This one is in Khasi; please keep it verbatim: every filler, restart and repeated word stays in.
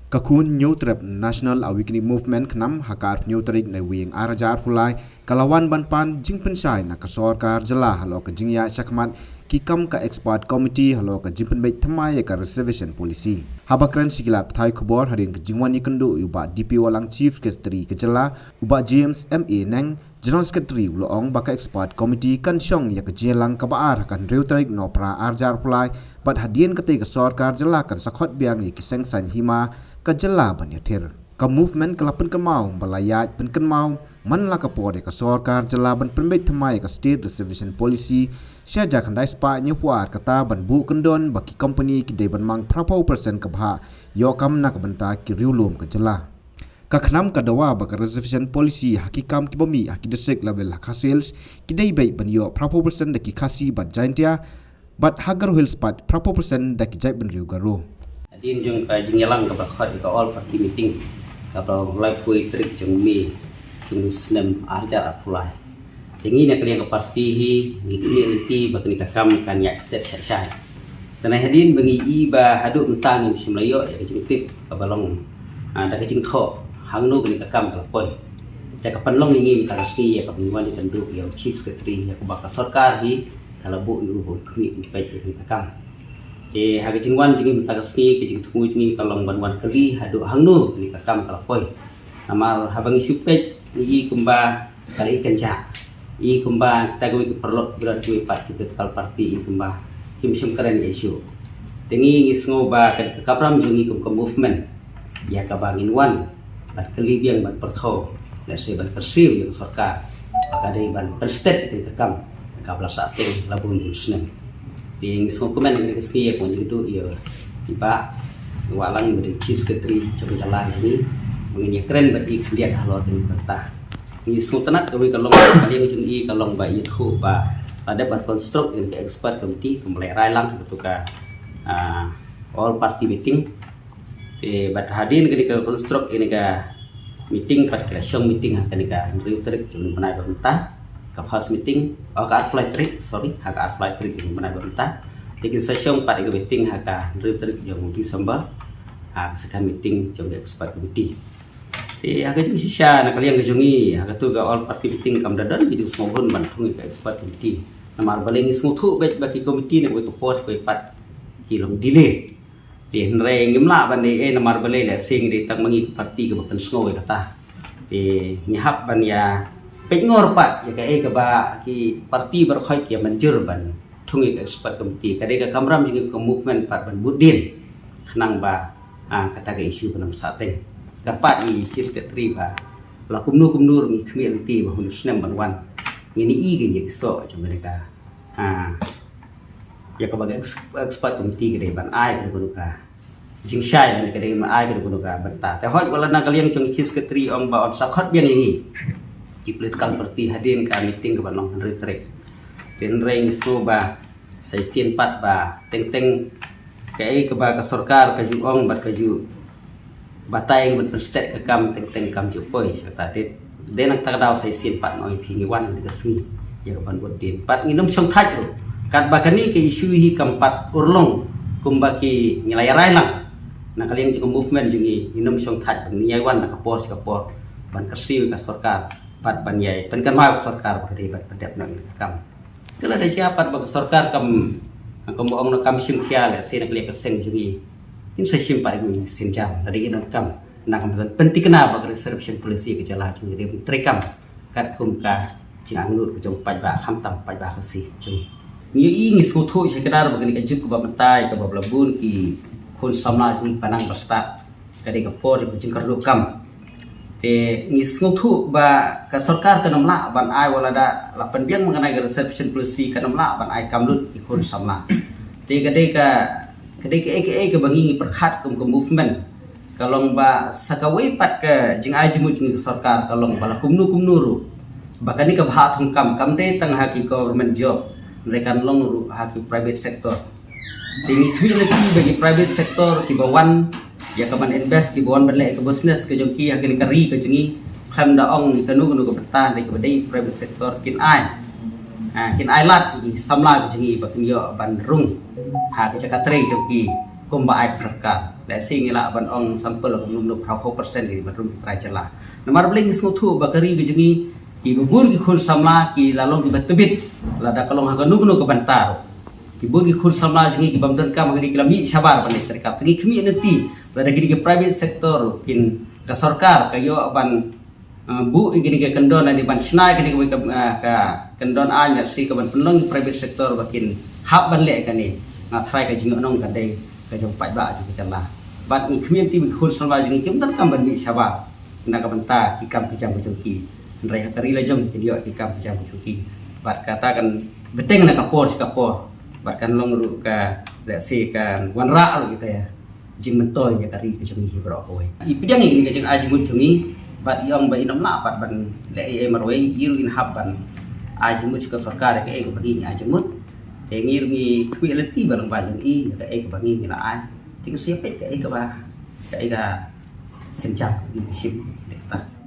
Ka khun Hynñiewtrep National Awakening Movement KHNAM ha ka arphew hynñiew tarik Naiwieng ar hajar arphew lai ka la wan ban pan jingpynshai na ka sorkar jylla halor ka jingïaid shakhmat ki kam ka expert committee halor ka jingpynbeit thymmai ïa ka reservation policy. Haba kren sha ki lad pathai khubor hadien ka jingwan ïakynduh ïa u Bah D P Wahlang, Chief Secretary ka jylla, u Bah James M A Neng, General Secretary, u la ong ba ka expert committee kan shong ïa ka jingïalang kaba ar ha ka hynriew tarik Nohprah ar hajar arphew lai, bad hadien katei ka sorkar jylla kan sa khot biang ïa ki seng saiñ hima ka jylla ban ïathir. Ka movement ka la pynkynmaw ba la ïaid pynkynmaw man la ka por ïa ka sorkar jylla ban pynbeit thymmai ïa ka State Reservation Policy sha hajar khyndai spah hynñiewphew ar, kata ban buh kyndon ba ki company ki dei ban mang phraphew percent ka bhah ïoh kam na ka bynta ki riewlum ka jylla. Ka KHNAM ka dawa ba ka reservation policy ha ki kam kiba mih ha ki district level ha Khasi Hills ki dei beit ban ïoh phraphew percent da ki Khasi bad Jaintia, bad ha Garo Hills pat phraphew percent da ki jaitbynriew Garo. Hadien jong ka jingïalang kaba khot ïa ka all party meeting kaba laiphew tarik jong May jong u snem ar hajar arphew lai, te ngi na ka liang ka party hi ngi khmih lynti ba kane ka kam kan ïaid stet shai shai. Te na hadien ba ngi i ba haduh mynta ngim shym la ïoh ïa ka jingtip kaba long, ah, da ka jingthoh hangno kane ka kam ka la poi. Te ka pynlong ïa ngi mynta ka sngi ïa kaba ngi wan ïakynduh ïa u Chief Secretary ïa kaba ka sorkar hi ka la buh ïa u ba un khmih un peit ïa kane ka kam. Te ha ka jingwan jong ngi mynta ka sngi, ka jingthmu jong ngi ka long ban wan kylli haduh hangno kane ka kam ka la poi. Namar haba ngi shu peit ngi i kumba ka la i kynjah. I kumba kita kiwei ki paralok, kiwei pat ki political party i kumba kim shym kren ïa issue. Te ngi ngi sngew ba ka, ka kamram jong ngi kum ka movement ïa kaba ngin wan ban kylli biang, ban pyrthuh, lehse ban kyrsiew ïa ka sorkar ba ka dei ban pynstet ïa ka kam kaba la sah teng la bun bun snem. Te ngi sngewkmen ïa ka sngi ïa ka jingduh ïa i Bah Wahlang ba dei Chief Secretary jong ka jylla jong ngi, ba ngin ïakren bad i khyndiat halor kane ka bynta. Ngi sngewtynnat kawei ka long, ka liang jong i ka long ba i thuh ba la dep ban construct ïa ka expert committee kumba la rai lang ha katu ka, ah, all party meeting. Te bad hadien kane ka construct ïa kane ka meeting pat ki la shong meeting ha kane ka hynriew tarik jong u bnai ba mynta, ka first meeting, oh, ka arphew lai tarik, sorry, ha ka arphew lai tarik jong u bnai ba mynta. Te kin sa shong pat ïa ka meeting ha ka hynriew tarik jong u December, ha ka second meeting jong ka expert committee. Te ha ka jingshisha na ka liang ka jong ngi, ha katu ka all party meeting kam da don ka jingsngewhun ban thung ïa ka expert committee. Namar balei ngi sngewthuh beit ba ki committee na kawei ka por kawei pat ki long delay. Te hynrei ngim lah ban dei ei namar balei, lehse ngi dei tang ma ngi ka party kaba pynsngew ïa kata. Te ngi hap ban ïa peit ngor pat ïa kaei kaba ki party baroh khoit ki ïa mynjur ban thung ïa ka expert committee. Ka dei ka kamram jong ngi ka movement pat ban bud dien khnang ba, ah, kata ka issue kan ym sah teng. Kyrpad ïa i Chief Secretary ba la kumno kumno ruh ngi khmih lynti ba hynñiew snem ban wan ngin ïohi ïa ki soh jong kane ka, ah, ïa kaba ka ex-, expert committee ka dei ban ai kano kano ka jingshai, lane ka dei ban ai kano kano ka bynta. Te hooid, wat la na ka liang jong Chief Secretary ong ba un sa khot biang ïa ngi ki political party hadien ka meeting kaba long hynriew tarik. Te hynrei ngi sngew ba sa shisien pat ba teng teng kaei kaba ka sorkar ka ju ong bad ka ju batai ban pynstet ka kam teng teng kam ju poi sha kata. Te dei na kata ka daw sa shisien pat nga ong ïa phi ngi wan ha kane ka sngi ïa ka ban bud dien. Bad ngin ym shong thait ruh katba kane ka issue hi kam pat urlong kumba ki ngi la ïa rai lang. Na ka liang jong ka movement jong ngi ngin ym shong thait, ngin ïa wan na ka por sha ka por ban kyrsiew ïa ka sorkar bad ban ïa pynkynmaw ïa ka sorkar ba ka dei ban pyndep noh ïa ka kam. Te lada jia pat ba ka sorkar kam, kam ong na kam shim khia, lehse na ka liang ka seng jong ngi, ngin sa shim pat ïa ka sienjam, lada ïa donkam na ka bynta pynthikna ba ka reservation policy ka jylla jong ngi dei ban treikam katkum ka jingangnud ka jong paidbah, khamtam paidbah Khasi jong ngi. Ngi ïohi, ngi sngewthuh shai kdar ba kane ka juk kaba mynta kaba la bun ki khun samla jong ngi ba nang ba stad ka dei ka por jong ka jingkyrduh kam. Te ngi sngewthuh ba ka sorkar kan ym lah ban ai, wat lada la pynbiang ma kane ka reservation policy, kan ym lah ban ai kam lut ki khun samla. Te ka dei ka, ka dei kaei kaei kaba ngi ngi pyrkhat kum ka movement. Ka long ba sa kawei pat ka jingai jingmut jong ngi ka sorkar ka long ba la kumno kumno ruh ba kane ka bhah thungkam kam dei tang ha ki government job, hynrei kan long ruh ha ki private sector. Te ngi khmih lynti ba ki private sector kiba wan ïa ka ban invest, kiba wan ban leh ka business ka jong ki ha kane ka ri ka jong ngi, khlem da ong ïa kano kano ka bynta, hynrei kaba dei private sector kin ai, ha, kin ai lad ïa ki samla ka jong ngi ba kin ïoh ban rung ha ka jaka trei jong ki. Kumba ai ka sorkar. Lehse ngi lah ban ong sample kumno kumno phraphew percent ki ban rung trai jylla. Namar balei ngi sngewthuh ba ka ri ka jong ngi kiba bun ki khun samla ki la long kiba tbit. Lada ka long ha kano kano ka bynta ruh. Ki bun ki khun samla jong ngi ki bym donkam ha kane ki la mih shabar ban leh treikam. Te ngi khmih lynti lada kine ki private sector kin ka sorkar ka ïoh ban uh, buh ïa kine ki kyndon, lane ban shna ïa kine ki, uh, ka kyndon aiñ lane ka ban pynlong ïa private sector ba kin hap ban leh kane. Nga tharai ka jingïohnong kan dei ka jong paidbah jong ka jylla. Bad ngi khmih lynti ba ki khun samla jong ngi kim donkam ban mih shabar na ka bynta ki kam ki jam ka jong ki. Hynrei ha ka ri la jong kin ïoh ki kam ki jam ka jong ki. Bad kata kan bteng na ka por sha ka por. Bad kan long ruh ka, lehse kan wanrah ruh ïa ka jingmyntoi ïa ka ri ka jong ngi baroh kawei. I pdiang ïa kane ka jingai jingmut jong ngi bad i ong ba i nym lah pat ban leh ei ei marwei, i ruh in hap ban ai jingmut sha ka sorkar ïa kaei kaba ngi ngi ai jingmut. Te ngi ruh ngi khmih lynti ba lyngba jong i ïa kaei kaba ngi ngi la ai. Te ngi sa ïa peit kaei kaba, kaei ka sienjam ngi ngi shim. Te kata.